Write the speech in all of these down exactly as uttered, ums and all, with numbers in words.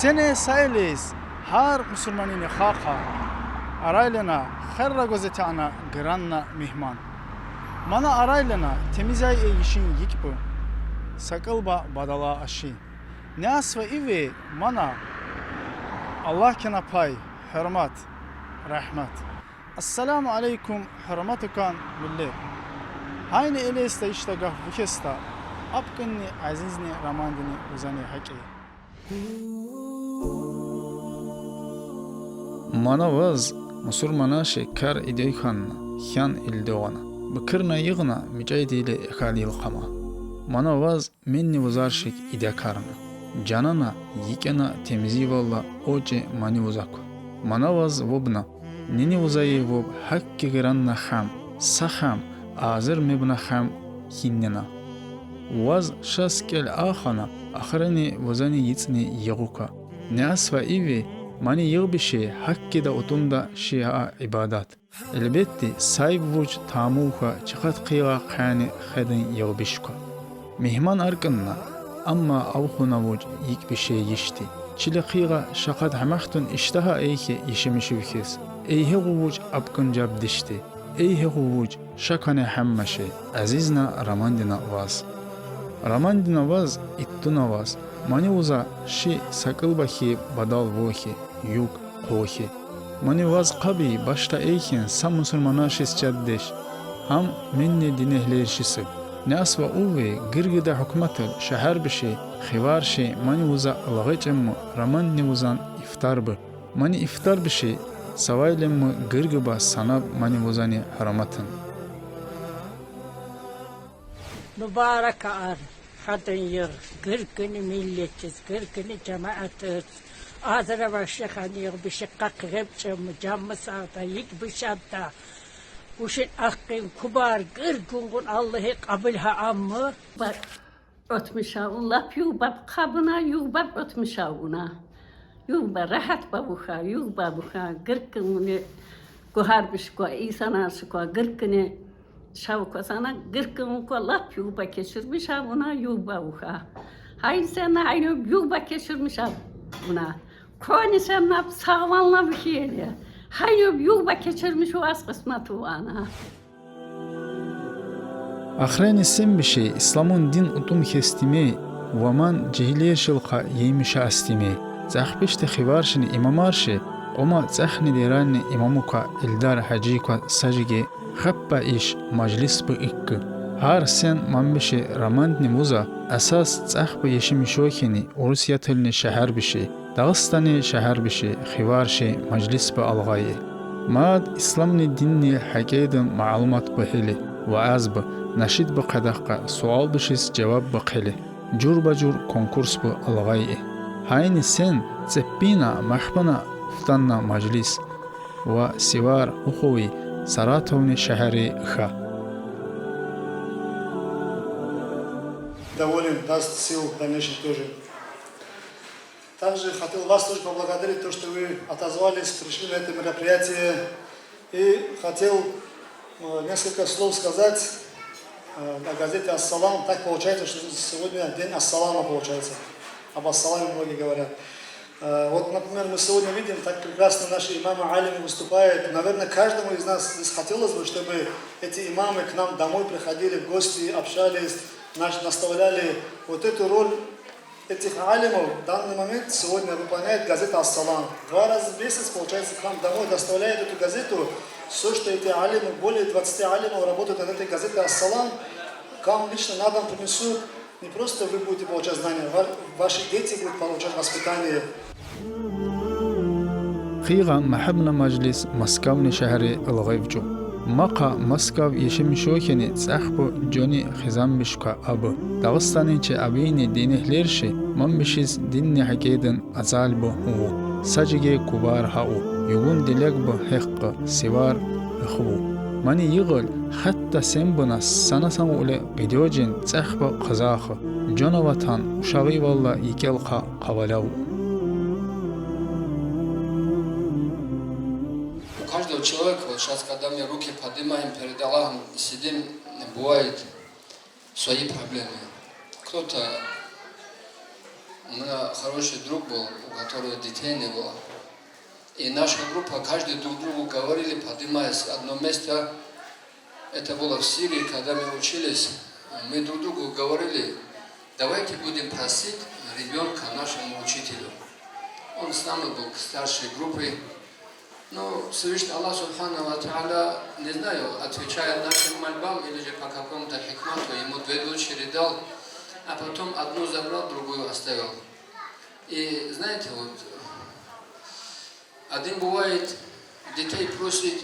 Sene sayelis har musurmanini haka. Araylena herra gozete ana granna mihman. Mana araylena temizay e işin yikpu. Sakılba badala aşi. Ne asva ivi mana Allah kena pay, hürmat, rahmet. Assalamu aleykum, hürmatukan millet. Hayni elesta işta gah vukesta, apkınni azizni ramandini uzani haki. Mana vaz musurmana şe kar ideykanna, hyan ildewana. Bıkırna yığna mücaydile ekal yılkama. Mana vaz menni vuzar şek idekarna. Canana yikena temizi valla oce mani vuzako. Mana vaz vobna. Nini vuzayi vob hakki granna ham, sa ham, azır mebna ham hinnena. Vaz şas kel ahana, axıreni vazani yitsni yığuka. Ne asva ivi, mani yığbişi hakki da utumda şia ibadat. Elbetti, sayb vuc tamuka çıkat qıyğa qani xedin yığbişka. Mihman arkınna, amma avxuna vuc yikbişe yişti. Çile qıyğa şaqat hamaxtun iştaha eyke yişemişivkes. Eyhe vuc apkıncab dişti. Eyhe vuc şakane hamma şey, azizna Ramandina vaz. Ramandina vaz, ittuna vaz. Mani uza şi sakıl bahi badal vohi, yuk, qohi. Mani vaz qabi başta eyken sa musulmana şis caddeş. Ham menne dinehler şisib. Ne asva uve gırgıda hukmatıl şehar bişi, xivar şi mani uza ılğeçem mı Ramandini uzan iftar bi. Mani iftar bişi, savaylemmi gırgıba sanab mani vuzani haramatın. Mubarek ar, hadın yır, gırgını milletiz, gırgını cemaatiz. Azıra başlakan yığ bişi kakı hepçemi, camı sağda, yik bişatta. Uşin aqqın kubar, gırgıngun Allah'ı qabil ha ammı. Bak. Ötmüş avun lap yuvbap qabına, yuvbap ötmüş avuna. Yuvba rahat babuha, yuvba buha, gırkını guhar bişko, insan arşıko, gırkını şavko sana, gırkını ko lap yuvba keçirmiş avuna, yuvba buha. Hayn sen aynı yuvba keçirmiş avuna. Koni sen nap sağvanla bir hiyeli. Hayn yuvba keçirmiş o az kısmet uvana. Axreni sen bişe İslamun din utum hestime, vaman cehiliye şılqa yeymişa astime. Tsahpişte xivarşini imamarşi, oma tsahni deranni imamuka ildar hacika sajige, xappa iş majlis bi ikki. Har sen man bişe Ramandni vuza, asas tsahpi yeşim şokeni Urusiyatılni şehar bişe. Dağıstani şehar bişi, xivar şi, majlis bi alğayi. Mad İslamni dinni hakeydin maalumat bi heli, vaaz bi, naşid bi qadaqqa, sual bişis cevab bi qeli. Cur ba cur konkurs bi alğayi. Hayni sen, tseppina, mahbına, ftanna majlis. Va sivar, uxovi, Saratovni şeheri ha. Доволен, даст сил в дальнейшем тоже. Также хотел вас тоже поблагодарить, то, что вы отозвались, пришли на это мероприятие. И хотел э, несколько слов сказать э, о газете «Ассалам». Так получается, что сегодня день Ассалама получается. Об Ассаламе многие говорят. Э, Вот, например, мы сегодня видим, так прекрасно наши имамы, алимы выступают. Наверное, каждому из нас здесь хотелось бы, чтобы эти имамы к нам домой приходили в гости, общались, нас наставляли. Вот эту роль этих алимов в данный момент сегодня выполняет газета «Ассалам». Два раза в месяц, получается, к нам домой доставляют эту газету. Все, что эти алимы, более двадцати алимов работают над этой газетой «Ассалам», к вам лично на дом принесут. Не просто вы будете получать знания, ва- ваши дети будут получать воспитание. Qıyğa mahabna majlis Moskavni şehri ılğevcu. Maqa Moskav yeşim şokeni tsahbu coni xizan bişka abı. Dağıstani çe abini dinehlerşi man bişiz dinni hakeydin azal bi uvu. Sacige kubar ha u. Yugun dilek bi heqqı, sivar ıxvu. Mani yığıl, hatta sen bına sana san ule gidiocin tsahbu qızaxı. Cona vatan uşağı valla yikelqa qavalau. У каждого человека, вот сейчас, когда мы руки поднимаем перед Аллахом, сидим, бывает свои проблемы. Кто-то У меня хороший друг был, у которого детей не было. И наша группа, каждый друг другу говорили, поднимаясь с одного места, это было в Сирии, когда мы учились, мы друг другу говорили: «Давайте будем просить ребёнка нашему учителю». Он с нами был, к старшей группе. Ну, Всевышний Аллах Субхану ва Тааля, не знаю, отвечая нашим мольбам или же по какому-то хикмату, ему две дочери дал, а потом одну забрал, другую оставил. И знаете, вот, один бывает, детей просит,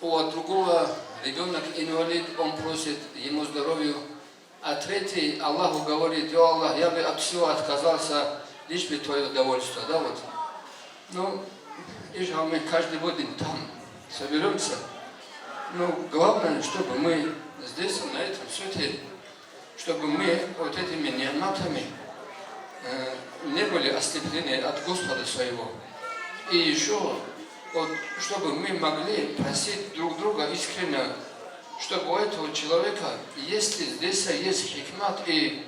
у другого ребёнок инвалид, он просит ему здоровья, а третий Аллаху говорит: «О Аллах, я бы от всего отказался, лишь бы твоё довольство», да, вот. Ну, и же мы каждый будем там, соберёмся. Ну, главное, чтобы мы здесь, на этом свете, чтобы мы вот этими ниъматами, э, не были ослеплены от Господа своего. И ещё, вот, чтобы мы могли просить друг друга искренне, чтобы у этого человека, если здесь есть хикмат и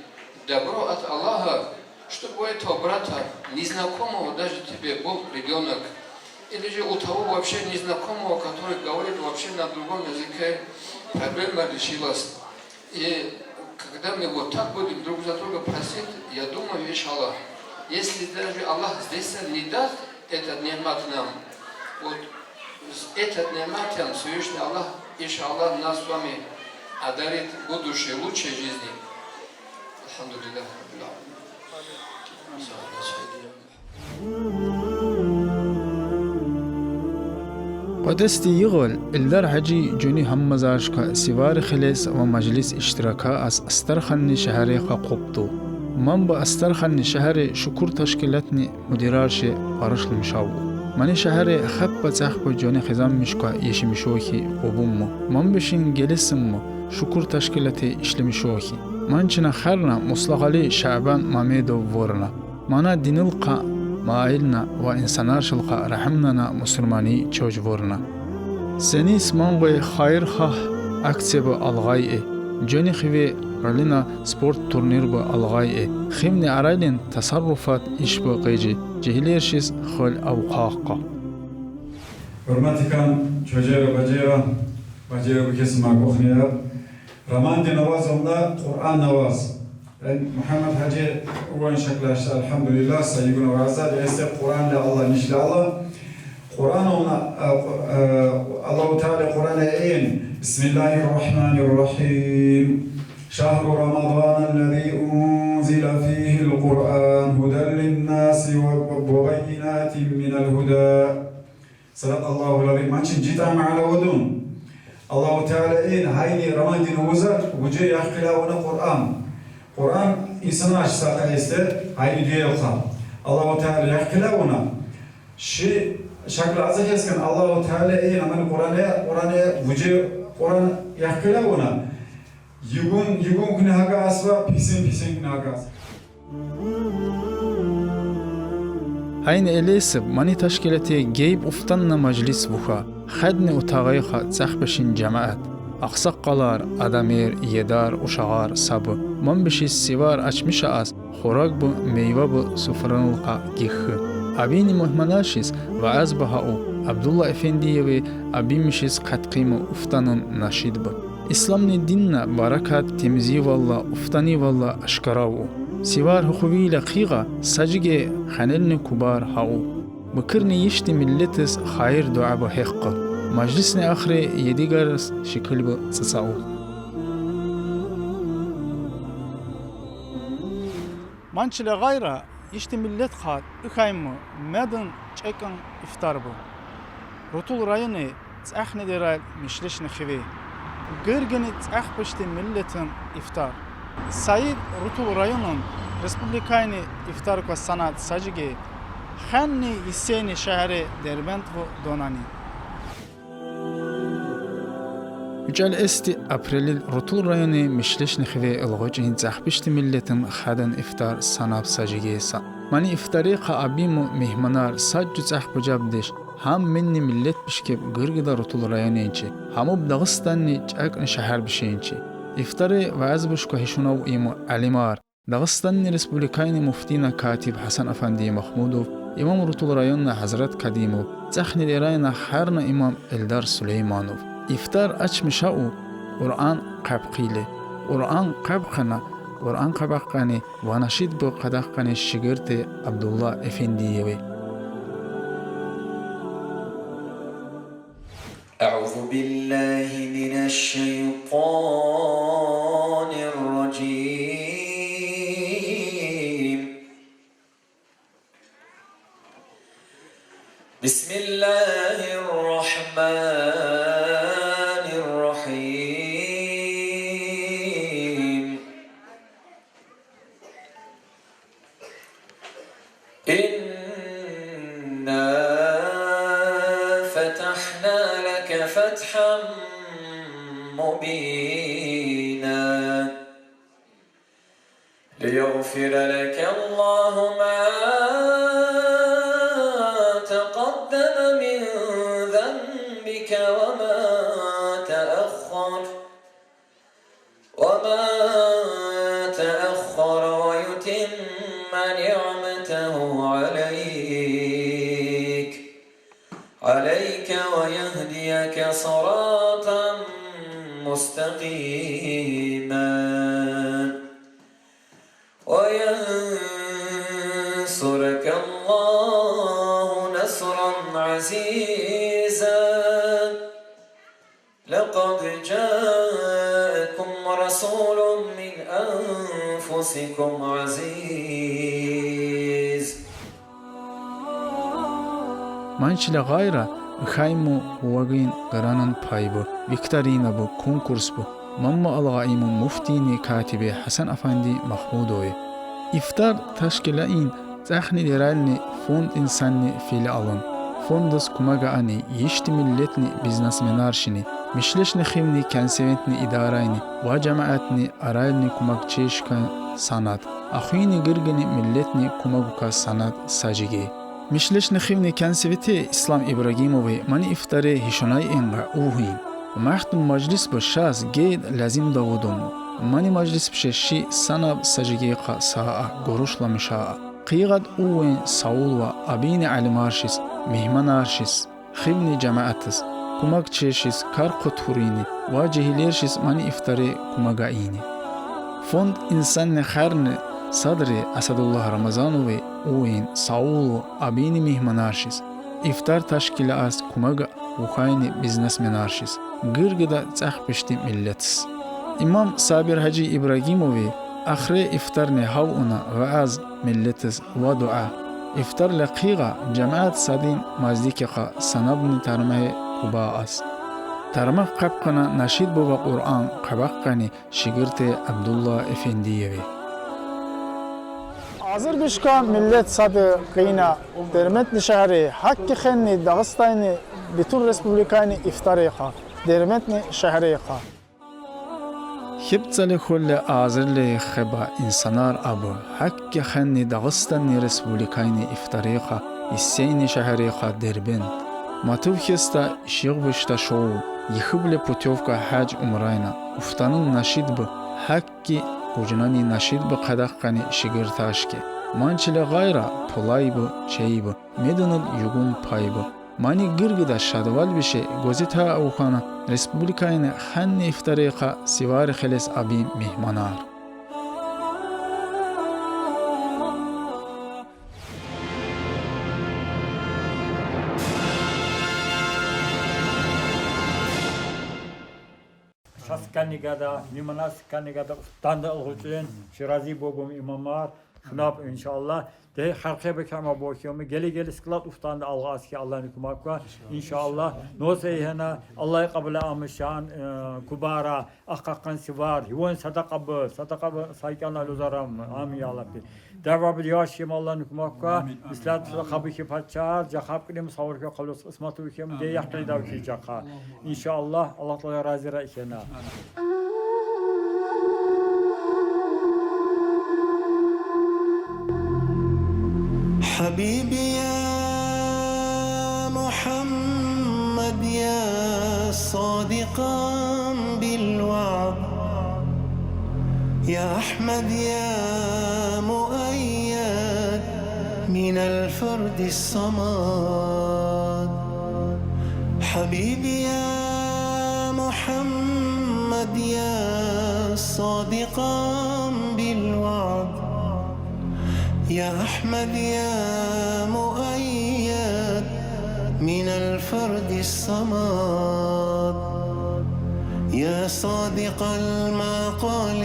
добро от Аллаха, чтобы у этого брата, незнакомого даже тебе, был ребёнок, или же у того вообще незнакомого, который говорит вообще на другом языке, проблема решилась. И когда мы вот так будем друг за друга просить, я думаю, иншаллах, если даже Аллах здесь не даст этот ниъмат нам, вот с-, этот ниъматом Всевышний Аллах, иншаллах, нас с вами одарит будущей лучшей жизни. الحمد لله رب العالمين. Къведесди йигъал Илдар-гьажи жуьни гьамазаршка сивари хилес ва мажлис иштирака аз Астарханни шегьеррихъ къвабду. Ман ба Астарханни шегьерри шукур ташкилатни мудирарши къаршламишав. Мани шегьерри хаппа цӀехба жуьни хизанмишка яшамишо хьи къубунму. Ман бишин гелесинму шукур ташкилати ишлемишо хьи. Ман чна хьарна Муслагьали Шабан Мамедов вурна. Мана динилкъа майилна ва инсанаршилкъа рагьимнана мусурмани чуж вурна. Сенис ман гъвей хайир-хагь акция ба алгъай и, жуьни хиве ралина спорт турнир ба алгъай и, хивни арайлин тасарруфат иш ба къежи, жегьилершиз хвел авухъа хкъа. Гьуьрметликан чужера, бажера, бажера бу кесима кухняя. Рамадан аваз онда Къуръан аваз. Мугьаммад-гьажи вун шаклашса, альгьамдулиллагь, са югъуна ваза, дересде Къуръан ле алла, ниш ле алла. Къуръан онда, э, Къу-, э, Аллагьу Таала Къуръанда ин: بسم الله الرحمن الرحيم. شهر رمضان الذي أنزل فيه القرآن هدى للناس و-، وبينات من الهدى. صدق الله العظيم. Ман чин житӀа мана авудун. Аллагьу Таала ин, гьайни Рамадан аваза виже яхкъила авуна Къуръан. Къуръан инсанар чиса къайсте, гьайни дюелха. Аллагьу Таала яхкъила авуна. Ши шакла аза кескен Аллагьу Таала ин, аман Къуръан я, Къуръан я, виже Къуръан яхкъила авуна. Югъун, югъун куьне гьакӀа асва, писин, писин куьне гьакӀа асва. Гьайни элесиб мани ташкилати гейиб уфтанна мажлис вуха, хадни утагъайха цӀехбешин жамаат. Агъсакъалар, адамер, едар, ушагъар, сабур. Ман бишиз сивар ачмиша аз, хурагбу, мейвабу суфранилкъа гихьи. Абини мугьманаршиз вааз ба гьа у, Абдулла Эфендиеви абимишиз къаткъиму уфтанун нашид ба. Исламни динна баракат темизивалла, уфтанивалла ашкарав у. Сивар гьухувила хъийига, са жиге ханелни кубар гьа у. Бикирни йишди миллетиз хайир-дуа ба гьехъ. Мажлисни ахри едигарс шикил ба цӀицӀа у. Ман чиле гъайра, йишди миллет хатӀ ихьайму медун чӀекӀун ифтар бу. Рутул райони цӀехни дерал мишлишни хиве. Гиргини цӀехбишди миллетун ифтар. Саид Рутул районун республикайни ифтар ква санат са жиге, ханни йисени шегьри Дербент ву донани. УчӀел эсди апрелил Рутул райони мишлишни хиве илгъучин цӀехбишди миллетун хадун ифтар санаб са жиге са. Мани ифтарихъа абиму мегьманар сад жуьт цӀехбужабдиш, гьам минни миллет бишкеб гиргида Рутул районинчи, гьамуб Дагъустанни чӀакӀни шегьербишинчи. Ифтари вааз буш ква гьишунав иму алимар. Дагъыстанни Республикайни муфтийна катиб Гьасан-Афанди Магьмудов, Имамрутул районна Гьазрат Кадимов, цӀехни дерайна гьарна имам Эльдар Сулейманов. Ифтар ачмиш аву Къуръан хъвепхъийле. Къуръан хъвепхъана, Къуръан хъвебахъани ва нашид бу къадагъкъани шигирти Абдулла Эфендиеви. أعوذ بالله من الشيطان الرجيم. بسم الله الرحمن الرحيم. إنا فتحنا لك فتحا مبينا ليغفر لك الله ما تقدم من ذنبك وما تأخر وما تأخر ويتم نعمته عليك عليك ويهديك صراطا مستقيما وينصرك الله نصرا عزيزا لقد جاءكم رسول من أنفسكم عزيز Ман чиле гъайра, ихьтин му вагин къаранан пай бу, викторина бу, конкурс бу, ман ма алгъай му муфтийни катиби Гьасан-Афанди Магьмудови. Ифтар ташкил ийин цӀехни дерайлни фонд «Инсанни» филиалун. Фондаз кумак гайини йишди миллетни бизнесменаршини, мишлешни хивни кенсевентни идарайни ва жамаатни арайлни кумакчиш кван санад. Ахуйни гиргини миллетни кумак гуказ санад са жиге. Мишлешни хивни кенсевети Ислам Ибрагимови мани ифтаре гьишунай инга увгьин. Мягьтум мажлис бу шаз гейд Лазим Давудун. Мани мажлис пише ши санаб са жигейкъа саа гуруш ламишаа. Къигъад увгьин савул ва абийни алимаршиз, мегьманаршиз, хивни жамаатиз, кумакчишиз, кар хутурини ва жегьилершиз мани ифтаре кумак гайини. Фонд «Инсанни» хьарни садри Асадуллагь Рамазанови увгьин савул ва абийни мегьманаршиз, ифтар ташкилаз кумак гукъайни бизнесменаршиз, гиргида цӀехпишди миллетиз. Имам Сабир-гьажи Ибрагимови ахре ифтарни гьавуна вааз миллетиз ва дуьа. Ифтар лакъигъа жамаат садин маздикикъа санабни тармагьи Къубаас. Тармагь хъвепхъана нашид бу ва Къуръан хъвебахъани шигирти Абдулла Эфендиеви. Азир бишка миллет сади къийна Дербентни шегьри, гьакки хенни Дагъыстайни, битун республикайни ифтарикъа, Дербентни шегьрикъа. ХӀебцӀали хьулли азирлай хеба инсанар абу, гьакки хенни Дагъыстанни республикайни ифтарикъа, Исейни шегьрикъа Дербент. Матув хьиста ишигъ вишта шоу, йихьубли путёвка гьаж-умрайна, уфтанун нашид бу, гьакки гужнани нашид бу къадагъкъани шигирташки. Ман чиле гъайра пулай бу, чей бу, медунуд югъун пай бу. Мани гиргида шадвал више гвазета авухана республикайни ханни ифтарикъа сивари хелес абин мегьманар. Шасканни гада, миманас канни гада уфтанди алгъучин, Ширази бобум имамар, шунаб, иншаллагь. Де гьар хеба кама бохьами, геле-геле склад уфтанди алгъаски Аллагьни кумаква, иншаллагь. Нос эйгьена, Аллагь къабул амишан, э, кубара, ахъакъан сивар, гьиван садакъа бу, садакъа бу, сайкъан алузарам, амин я Рабби. Давабил яшим Аллагьни кумаква, ислат хабихи пачар, жахаб килим савурхи къалус къисмату хим, де яхъи давхи жаха. Иншаллагь, Аллагь Таала рази рахьена. حبيبي يا محمد يا صادقا بالوعد يا أحمد يا مؤيد من الفرد الصمد، حبيبي يا محمد يا صادقا بالوعد، يا أحمد يا مؤيد من الفرد الصمد، يا صادق المقال،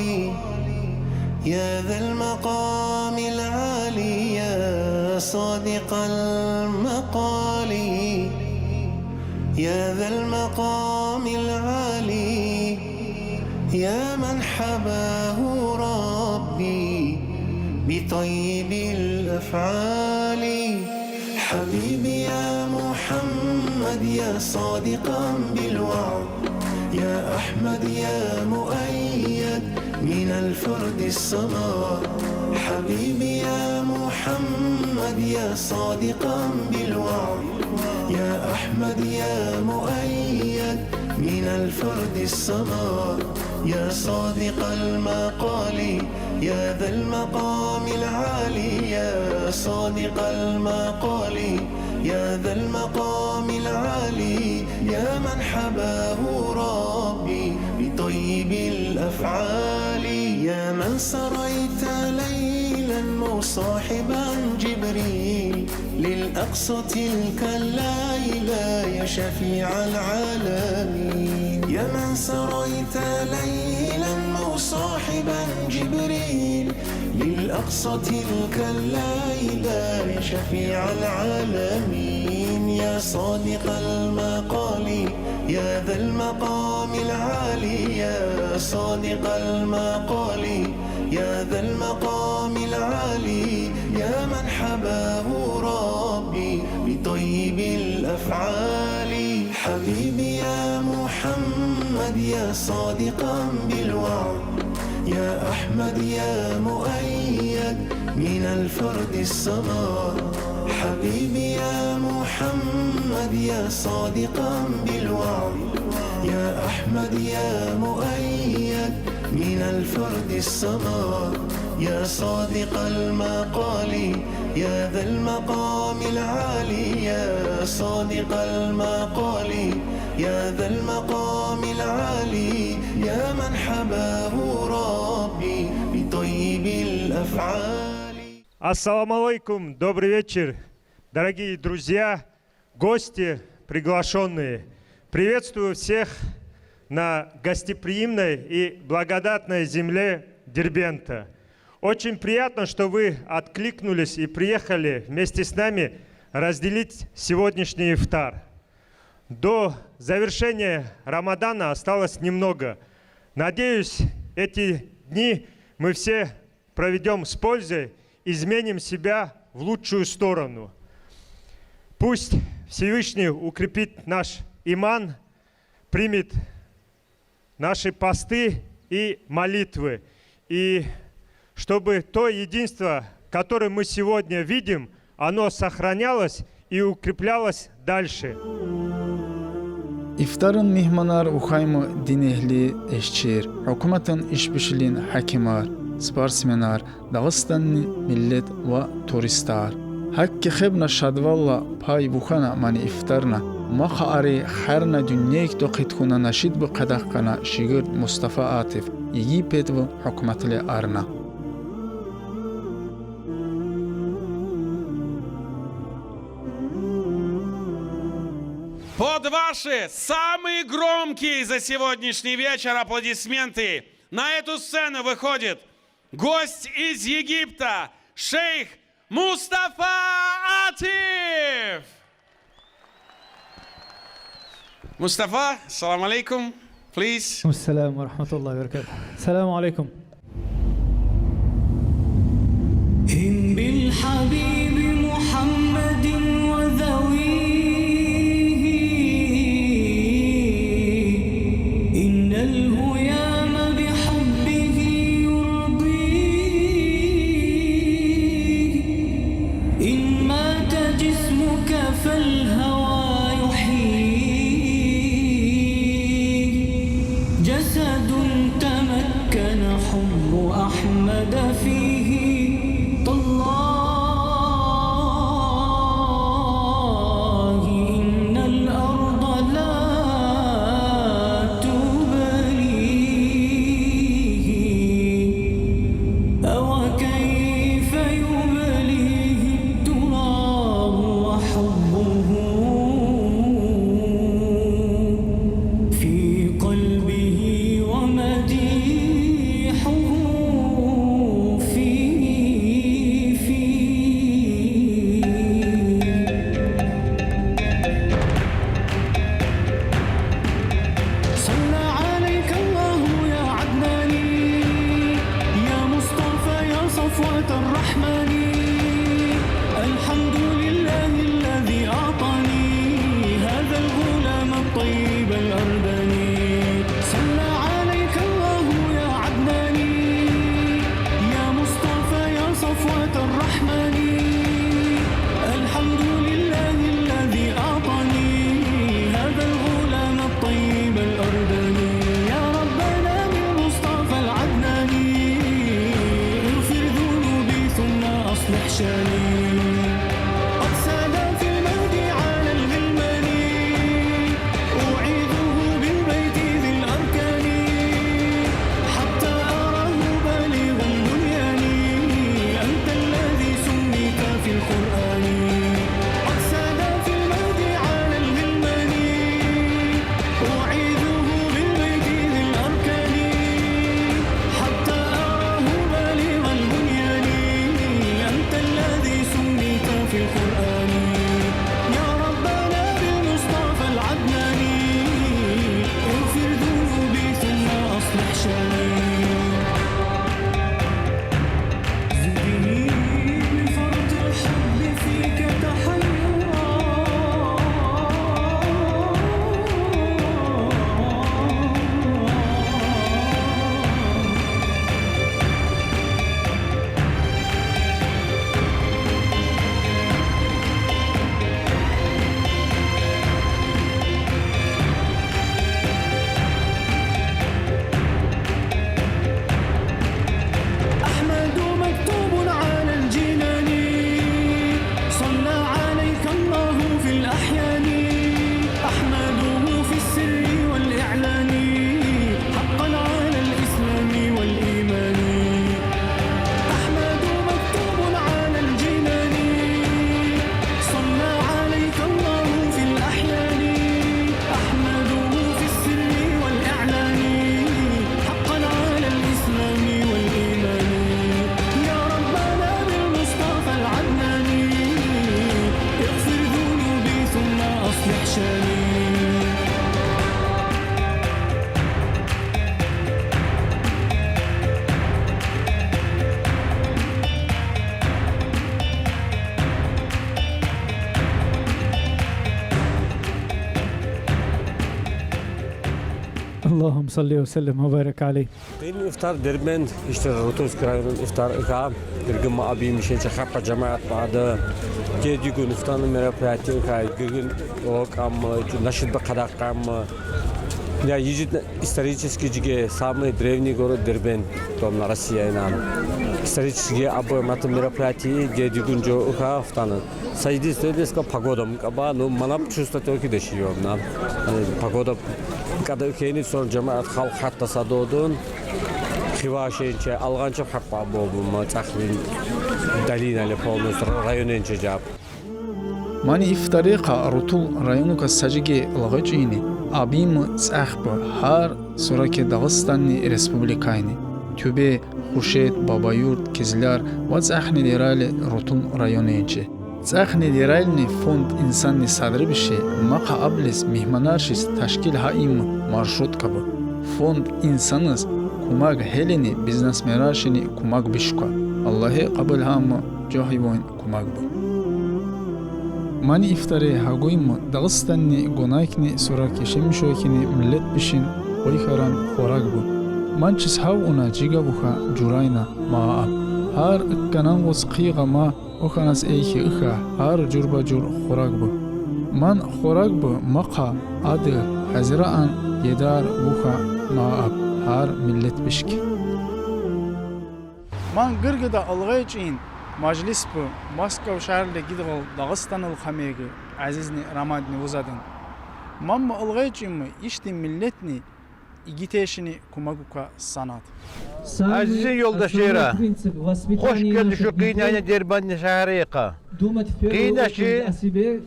يا ذا المقام العالي، يا صادق المقال، يا ذا المقام العالي، يا من حباه ربي بطيب الأفعال. حبيبي يا محمد يا صادقا بالوعد، يا أحمد يا مؤيد من الفرد الصمد. حبيبي يا محمد يا صادقا بالوعد، يا أحمد يا مؤيد من الفرد الصمد، يا صادق المقال، يا ذا المقام العالي، يا صادق المقال، يا ذا المقام العالي، يا من حباه ربي بطيب الأفعال. يا من سريت ليلا مصاحبا جبريل للأقصى تلك الليلة يا شفيع العالمين. يا من سريت ليلا مصاحبا جبريل للأقصى تلك الليلة يا شفيع العالمين، يا صادق المقال، يا ذا المقام العالي، يا صادق المقال، يا ذا المقام العالي، يا من حباه ربي بطيب الأفعال. حبيبي يا محمد يا صادقا بالوعد، يا أحمد يا مؤيد من الفرد الصمد. حبيبي يا محمد يا صادقا بالوعد، يا أحمد يا مؤيد من الفرد الصمد، يا صادق المقال، يا ذا المقام العالي، يا صادق المقال، يا ذا المقام العالي، يا من حباه ربي بطيب الأفعال. Ассаламу алейкум, добрый вечер, дорогие друзья, гости, приглашенные. Приветствую всех на гостеприимной и благодатной земле Дербента. Очень приятно, что вы откликнулись и приехали вместе с нами разделить сегодняшний ифтар. До завершения Рамадана осталось немного. Надеюсь, эти дни мы все проведем с пользой, изменим себя в лучшую сторону. Пусть Всевышний укрепит наш иман, примет наши посты и молитвы, и чтобы то единство, которое мы сегодня видим, оно сохранялось и укреплялось дальше. Ифтарын мигьманар ухайму дин эгьли, эшчер, гьукуматдин ишбишлин гьакимар, спортсменар, Дагъыстанны миллет ва туристар. Гьакки хебна шадвалла пай вугана мани ифтарна, ма хьаари хьарна дуьньядик тухвана нашидбур къадагъна шигирд Мустафа Атиф Египетви гьукуматли арна. Под ваши самые громкие за сегодняшний вечер аплодисменты на эту сцену выходит гость из Египта, шейх Мустафа Атиф! Мустафа, салам алейкум, please. السلام ورحمة الله وبركاته. السلام عليكم. إن بالحبيب محمد وذويه إن الهيام بحبه يرضيه. إن مات جسمك فالهوى يحييه. جسد تمكن حب فيه تالله إن الأرض لا تبليه، أو كيف يبليه التراب وحبه في قلبه ومديحه في فيه. صلى عليك الله يا عدناني، يا مصطفى، يا صفوة الرحمن. الحمد لله الذي أعطاني هذا الغلام الطيب الأردني. صلى عليك الله يا عدناني، يا مصطفى، يا صفوة الرحمن. الحمد لله الذي أعطاني هذا الغلام الطيب الأردني. يا ربنا بالمصطفى العدناني، اغفر ذنوبي ثم أصلح شاني. قد ساد في المهد على الغلمان، أعيده بالبيت ذي الأركان، حتى أراه بالغ البنيان. أنت الذي سميت في القرآن، قد ساد في المهد على الغلمان، أعيده بالبيت ذي الأركان، حتى أراه بالغ البنيان. أنت الذي سميت في القرآن، يا ربنا بالمصطفى العدناني، اغفر ذنوبي ثم أصلح شاني. زدني من فرط الحب فيك تحيرا. أحمد مكتوب على الجنان، صلى عليك الله في الأحيان. أحمده في السر والإعلان، حقا على الإسلام والإيمان. أحمد مكتوب على الجنان، صلى عليك الله في الأحيان. أحمده في السر والإعلان، حقا على الإسلام والإيمان. يا ربنا بالمصطفى العدناني، اغفر ذنوبي ثم أصلح شاني. اللهم صل وسلم وبارك عليه. Qiyin iftar Derbent, işte Rutulskiy rayon iftar ika, girgin ma abi mişen çe happa cemaat bade, gedigun iftarnı meropриятие ika, girgin o kam, naşid be kadak kam. Я, Ижит исторически жиге самый древний город Дербент, там на Россия инан. Исторически абы матым мероприятие, гедигун жо уха афтаны. Сайдис тедеска погода мкаба, ну манап чувствовать оки дешиём на. Погода када кени сон жамаат халк хатта садодун. Хива шенче алганча хаппа болбу ма цахвин долина ле полностью районенче жап. Мани ифтари ка Рутул районука сажиге лгъычини, абимы цӏахбы гьар сураке Дагъыстанни республикайни. Тюбе, Хушет, Бабаюрт, Кизляр ва цӏахни дерали Рутул районинчи. Цӏахни дерални фонд Инсанни садрибиши, ма къа аблиз мигьманаршиз ташкил гьа им маршруткабы. Фонд Инсаниз кумак гьелини бизнесменаршини кумак бишка. Аллагьи къабул гьамма жагьивойн кумак бу. Мани ифтаре гьагуйму Дагъыстанни гонайкни сурак яшамиш векини миллет бишин къойхаран хураг бу. Манчиз гьав уна жига вуха журайна ма аб. Гьар икканан гъуз хъийгъа ма ваханаз эхи иха гьар журба-жур хураг бу. Ман хураг бу ма къа ади гьазира ан едар вуха ма аб гьар миллет бишки. Ман гыргыда ылгъай чӏыйин мажлис бу, Москва шагьарли гидгъал Дагъыстанал къамиги, азизни Рамадни вузадин. Ман ма ылгъай чӏыйин ма ишди миллетни игитешини кумагука санат. Азизин ёлдашера, хош гелди шу къыйын айна Дербентни шагьарайыкъа. Къыйын ачи,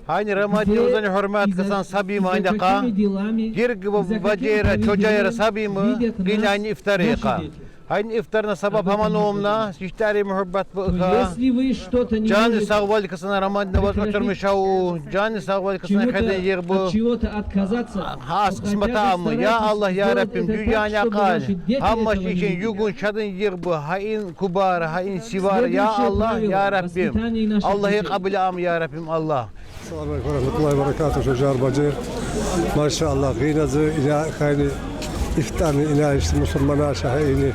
гьайни Рамадни вузани гьурмат хъсан сабийми айнакъа, гирг ва бажера, чожагъра сабийми къыйын айни ифтарайыкъа. Гьайни ифтарна сабаб гьаман умна, ишди ара мугьаббат бу икъа. Жани сагъвал хъсан Рамадни вуз, оцурмуш ава, жани сагъвал хъсан хеден йигъ бу. Гьа, кьисмета ама, я Аллагь, я Раббим, дюжани акъал, гьамма шейин югъун шадин йигъ бу, гьа ин кубар, гьа ин сивар, я Аллагь, я Раббим. Аллагь, кьабул ама, я Раббим, Аллагь. Ассаламу алейкум ва рагьматуллагьи ва баракатугь, чожагъар, бажер. Машаллагь, гъиназы ина хайни ифтарни ина ишди мусурманар шагьайини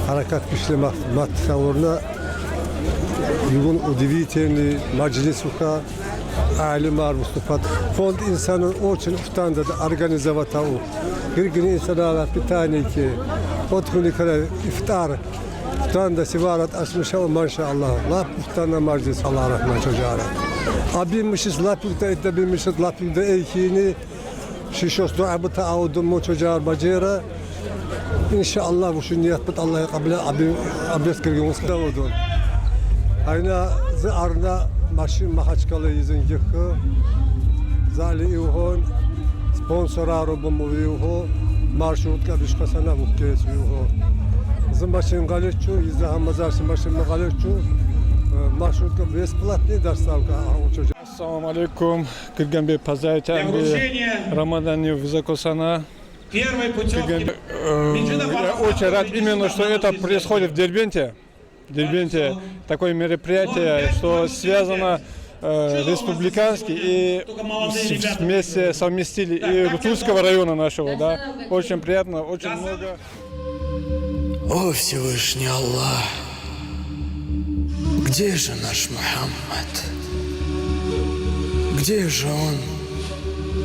гьаракат гишли мат, мат тавурна. Югъун удивительный мажлис ука. Алимар выступать. Фонд «Инсан» очень уфтанда да организовать ава. Гиргин инсанар питание ки, отхуни кара ифтар. Уфтанда сиварат ачмиш ава, машаллагь. Лап уфтанда мажлис, Аллагь рагьмат, чожагъар. Абинмишиз лап уфта, итта бинмишиз лап уфта экини. Шишос дуа быта авдум ма, чожагъар, бажера. Иншаллагь, вушу ният быт Аллагь кьабул, аби, абес гиргин вуз кьавдун. Айна зи арна машин Махачкъала ийизин гихы. Зали ивгъун, спонсорар бумув ивгъу, маршрутка бишкъасана вуккес ивгъу. Зи машин гъаличу, ийиза гьамазарси машин ма гъаличу, э, маршрутка бесплатный доставка, а, у чожа. Ассаламу алейкум. Киргенбей, поздравить ами Рамадани вузакосана. Первой путёвки. Э, я очень рад именно, что это происходит в Дербенте. В Дербенте такое мероприятие, что связано, э, республиканский и с-, вместе совместили и Рутульского района нашего, да. Очень приятно, очень много. О Всевышний Аллах, где же наш Мухаммад? Где же он,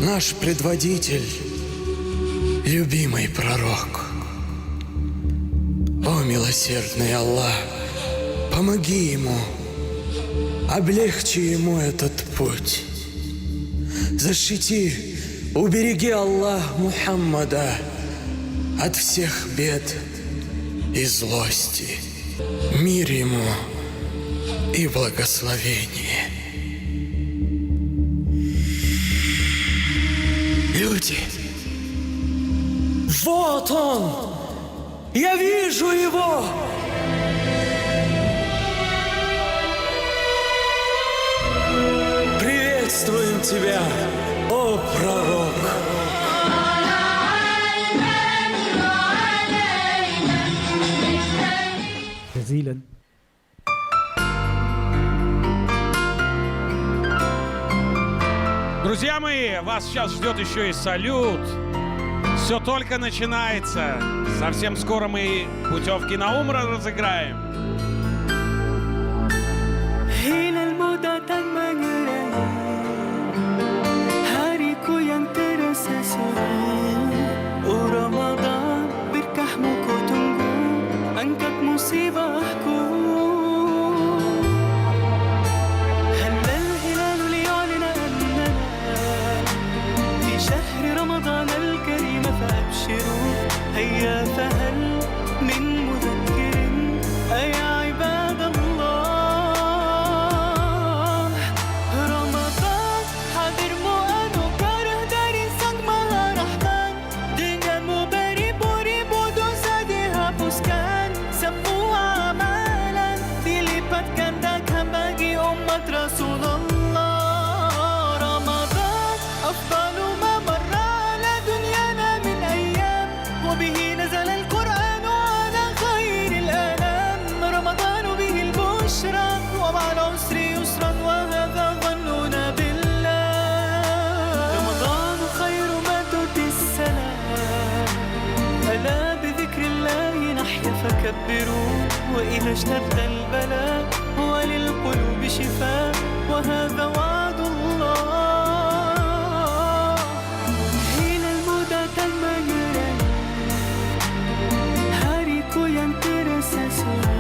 наш предводитель, любимый пророк? О милосердный Аллах, помоги ему, облегчи ему этот путь. Защити, убереги, Аллах, Мухаммада от всех бед и злости. Мир ему и благословение. Люди, вот он! Я вижу его! Приветствуем тебя, о пророк! جزيلا. Друзья мои, вас сейчас ждет еще и салют. Все только начинается. Совсем скоро мы путевки на Умра разыграем. Hina al-muda tan mangere, hari ku yang terasa suri. O Ramadan, berkahmu ku tunggu, angkat musibahku. هل الهلال ليعلن أننا في شهر رمضان الكريم، فأبشروا، هيا فهل من مذكر، أيا عباد الله. Ramadan hadir mu anu karah dari Sang Maha Rahman. Dengan mu beribu-ribu dosa dihapuskan, semua amalan dilipat gandakan bagi umat Rasulullah. Ramadan afdalu ma marra ala dunyana min ayyam, wa bihi nazala al-Qur'anu ala khairil anam. Ramadanu bihil bushra, wa ma'al usri yusran, wa hadha dhannuna billah. Ramadanu khairu ma tu'ti salam. Ala bi dhikrillahi nahya fakabbiru, wa idha ishtadda al-bala, huwa lil qulubi shifa, wa hadha wa'dullah. Hina al-muda tan mangere, hari ku yang terasa suri.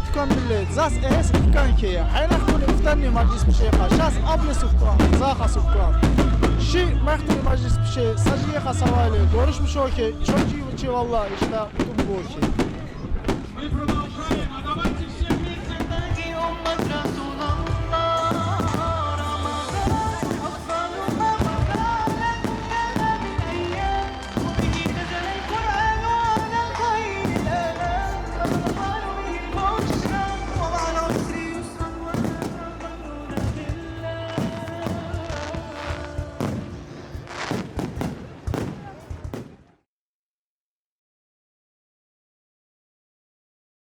Tukan millet, zas es tukan ki, haynak kuni iftanni majlis pişe ka, şas abli sufkan, zaha sufkan. Şi mehtuni majlis pişe, sajiye ka savali, görüşmüş o ki, çok iyi bir şey valla işte, tutum bu ki. Мы продолжаем. А давайте